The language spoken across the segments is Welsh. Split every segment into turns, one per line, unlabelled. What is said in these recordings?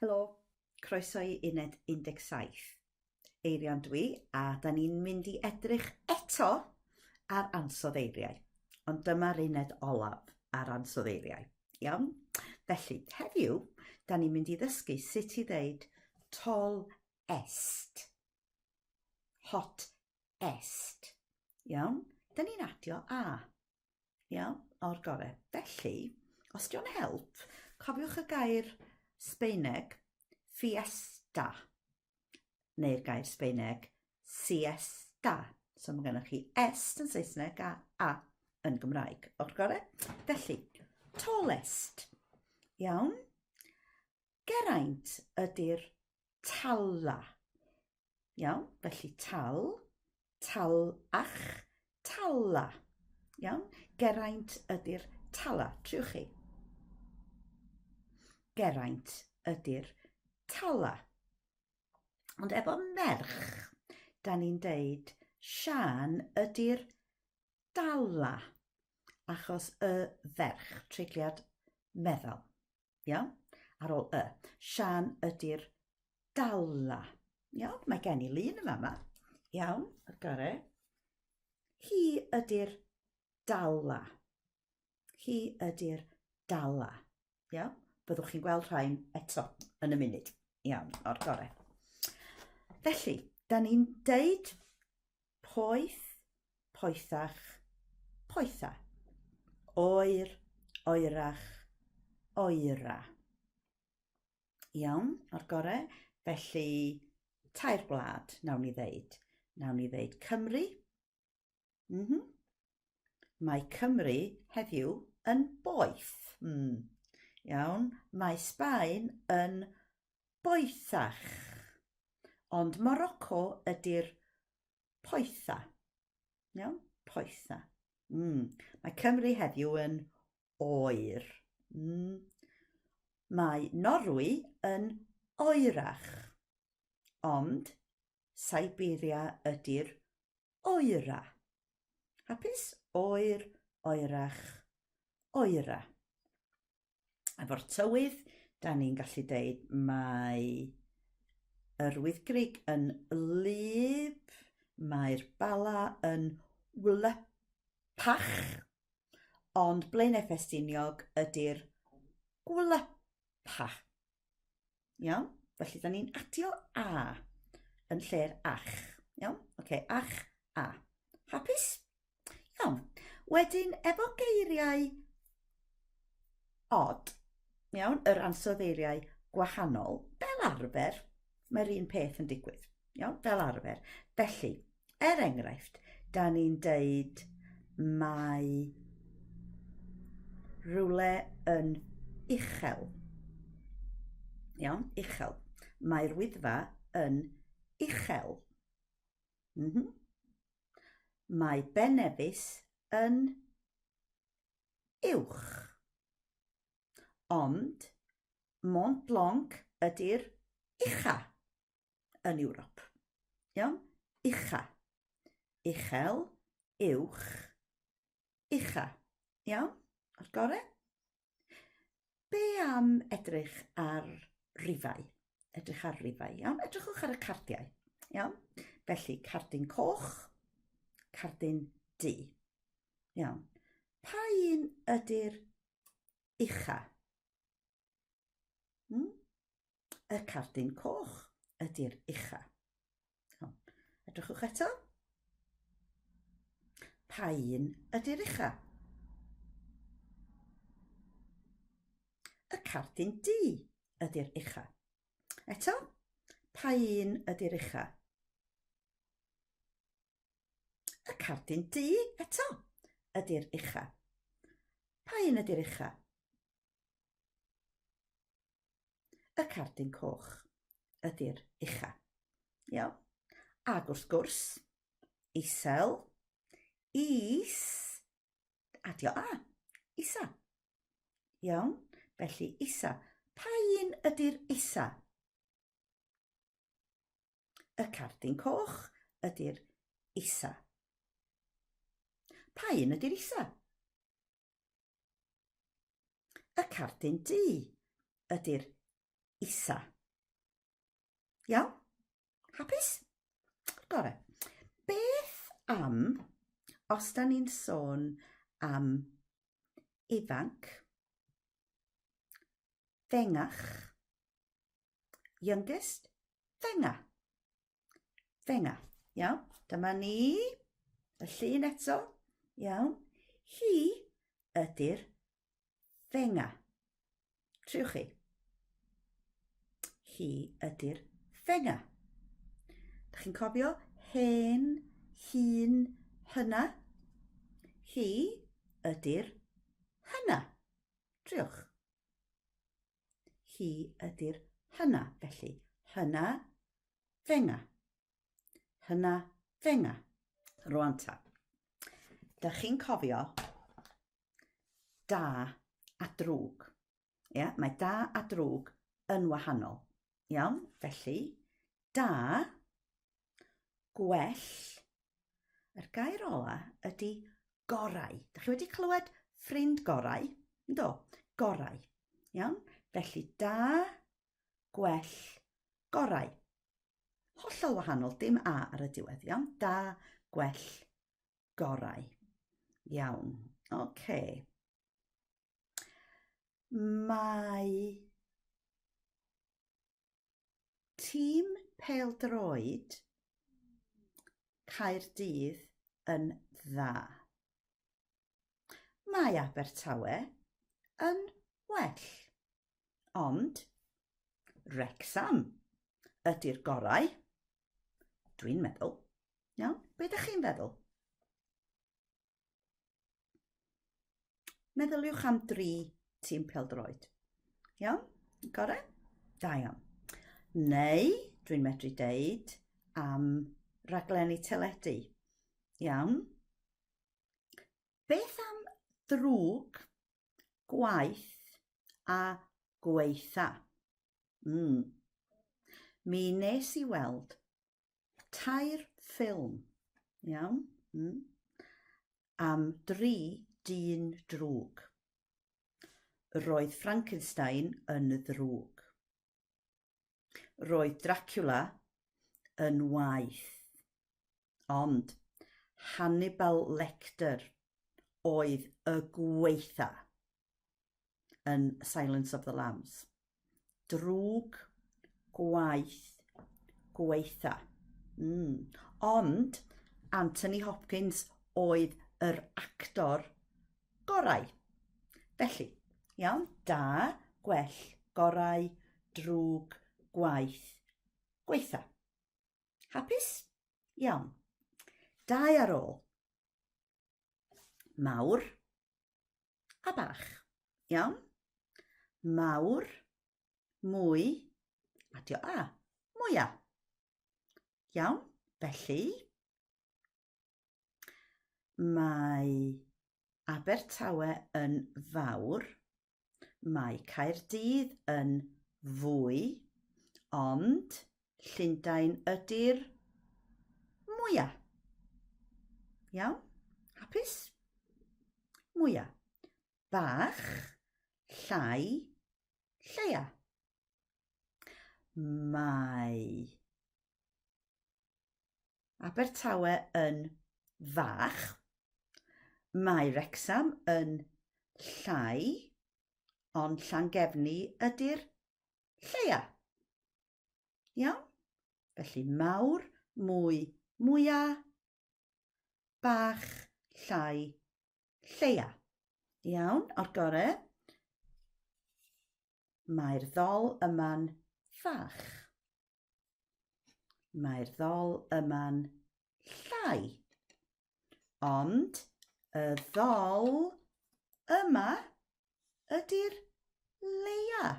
Helo, croeso i uned 17. Eirian dwi, a da ni'n mynd i edrych eto ar ansoddeiriau. Ond dyma'r uned olaf ar ansoddeiriau. Iawn? Felly, heddiw, da ni'n mynd i ddysgu sut i ddeud tol est. Hot est. Iawn? Da ni'n adio a. Iawn, o'r gore. Felly, os dio'n help, cofiwch y gair Sbaeneg fiesta, neu'r gair Sbaeneg siesta. So mae gennych chi est yn Saesneg a a yn Gymraeg. O'r gore. Felly, tallest. Iawn. Geraint ydy'r tala. Iawn, felly tal, talach, tala. Iawn, Geraint ydy'r tala. Triwch chi. Geraint ydy'r tala. Ond efo merch, da ni'n deud Siân ydy'r dala, achos y ferch, treigliad meddal. Iawn? Ar ôl y. Siân ydy'r dala. Iawn? Mae gen i lun yn fama. Iawn, ar gore. Hi ydy'r dala. Hi ydy'r dala. Iawn? Byddwch chi'n gweld rhain eto yn y munud. Iawn, o'r gore. Felly, da ni'n deud Poeth, poethach, poetha. Oer, oerach, oera. Iawn, o'r gore. Felly, tair gwlad, nawn ni ddeud. Nawn ni ddeud Cymru. Mm -hmm. Mae Cymru heddiw yn boeth. Mm. Iawn, mae Sbaen yn boethach. Ond Morocco ydy'r poetha. Iawn? Poetha. Mm. Mae Cymru heddiw yn oer. Mm. Mae Norwy yn oerach. Ond Siberia ydy'r oera. Hapus? Oer, oerach, oera. Efo'r tywydd, da ni'n gallu deud mae yr Wyddgrug yn wlyb, mae'r Bala yn wlypach, ond Blaenau Ffestiniog ydy'r gwlypa. Iawn? Felly, da ni'n adio a yn lle'r ach. Iawn? Oce, okay, ach, a. Hapus? Iawn. Wedyn, efo geiriau od, iawn, yr ansoddeiriau gwahanol, fel arfer, mae'r un peth yn digwydd. Iawn, fel arfer. Felly, er enghraifft, da ni'n deud mae rhywle yn uchel. Iawn, uchel. Mae'r wyddfa yn uchel. Mm -hmm. Mae Ben Nevis yn uwch. Ond Mont Blanc ydy'r ucha yn Ewrop. Iawn? Ucha. Uchel, uwch, ucha. Iawn? O'r gore? Be am edrych ar rifau? Edrych ar rifau, iawn? Edrychwch ar y cardiau, iawn? Felly, cardyn coch, cardyn du. Iawn. Pa un ydy'r ucha? Hmm? Y cardyn coch ydy'r ucha. Iawn. Edrychwch eto. Pa un ydy'r ucha? Y cardyn du ydy'r ucha. Eto, pa un ydy'r ucha? Y cardyn du eto ydy'r ucha. Pa un ydy'r ucha? Y cardyn coch ydy'r ucha. Iawn? Ac wrth gwrs, isel, is, adio a, isa. Iawn? Felly, isa. Pa un ydy'r isa? Y cardyn coch ydy'r isa. Pa un ydy'r isa? Y cardyn du ydy'r Isa. Iawn? Hapus? Gore. Beth am, os da ni'n sôn am ifanc, fengach, youngest, fenga. Fenga. Iawn, dyma ni, y llun eto. Iawn, hi ydy'r fenga. Triwch chi. Hi ydy'r fenga. Dych chi'n cofio hen, hun, hyna? Hi ydy'r hyna. Triwch. Hi ydy'r hyna, felly. Hyna, fenga. Hyna, fenga. Rwan ta. Dych chi'n cofio da a drwg. Ia, mae da a drwg yn wahanol. Iawn? Felly, da, gwell, yr gair ola ydy gorau. Dych chi wedi clywed ffrind gorau? Ynddo? Gorau. Iawn? Felly, da, gwell, gorau. Hollol wahanol, dim A ar y diwedd, iawn? Da, gwell, gorau. Iawn, oce. Okay. Mae tîm pêl-droed Caerdydd yn dda. Mae Abertawe yn well. Ond Wrecsam ydy'r gorau, dwi'n meddwl. Iawn, be ydych chi'n feddwl? Meddyliwch am dri tîm pêl-droed. Iawn? Gore? Da iawn. Neu, dwi'n medru deud am raglenni teledu. Iawn? Beth am ddrwg, gwaith a gweitha? Mm. Mi nes i weld tair ffilm, iawn, mm, am dri dyn drwg. Roedd Frankenstein yn ddrwg. Roedd Dracula yn waeth. Ond Hannibal Lecter oedd y gweitha. yn Silence of the Lambs. Drwg, gwaith, gweitha. Mm. Ond Anthony Hopkins oedd yr actor gorau. Felly, iawn, da, gwell, gorau, drwg, gwaith, gweitha. Hapus? Iawn. Dau ar ôl. Mawr, a bach. Iawn? Mawr, mwy, adio a, mwya. Iawn? Felly, mae Abertawe yn fawr, mae Caerdydd yn fwy, ond Llundain ydy'r mwya. Iawn? Hapus? Mwya. Bach, llai, lleia. Mae Abertawe yn fach. Mae Wrecsam yn llai, ond Llangefni ydy'r lleia. Iawn? Felly mawr, mwy, mwya, bach, llai, lleia. Iawn, o'r gore. Mae'r ddol yma'n fach. Mae'r ddol yma'n llai. Ond y ddol yma ydy'r leia,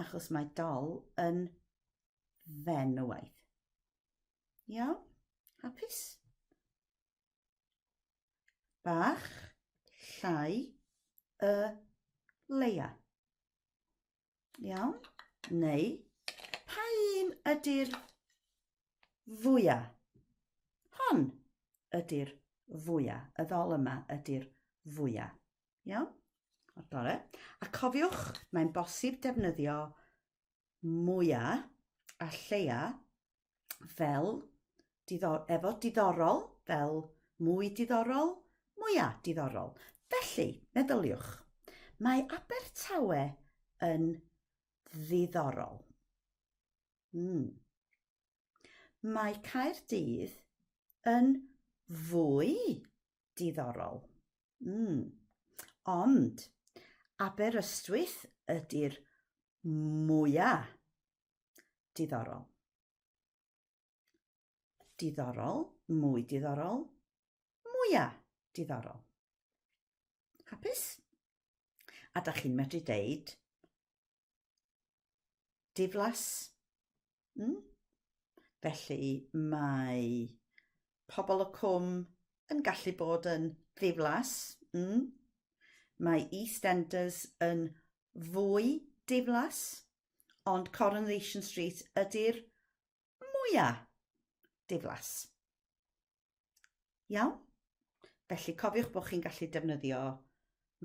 achos mae dol yn fenywaidd. Iawn? Hapus? Bach, llai, y leia. Iawn? Neu, pa un ydy'r fwya? Hon ydy'r fwya. Y ddol yma ydy'r fwya. Iawn? O'r gore. A cofiwch, mae'n bosib defnyddio mwya a lleia fel diddor, efo diddorol, fel mwy diddorol, mwya diddorol. Felly, meddyliwch, mae Abertawe yn ddiddorol. Mm. Mae Caerdydd yn fwy diddorol. Mm. Ond Aberystwyth ydy'r mwya diddorol. Diddorol, mwy diddorol, mwya diddorol. Hapus? A da chi'n medru deud diflas. Mm? Felly mae pobl y cwm yn gallu bod yn ddiflas. Mm? Mae EastEnders yn fwy diflas, ond Coronation Street ydy'r mwya diflas. Iawn? Felly cofiwch bod chi'n gallu defnyddio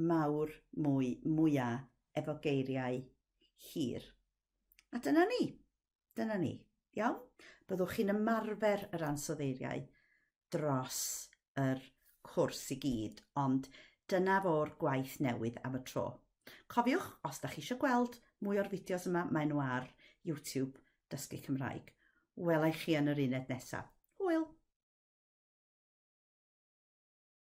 mawr, mwy, mwya efo geiriau hir. A dyna ni. Dyna ni. Iawn? Byddwch chi'n ymarfer yr ansoddeiriau dros yr cwrs i gyd, ond dyna fo'r gwaith newydd am y tro. Cofiwch, os da chi eisiau gweld mwy o'r fideos yma, maen nhw ar YouTube Dysgu Cymraeg. Wela i chi yn yr uned nesaf.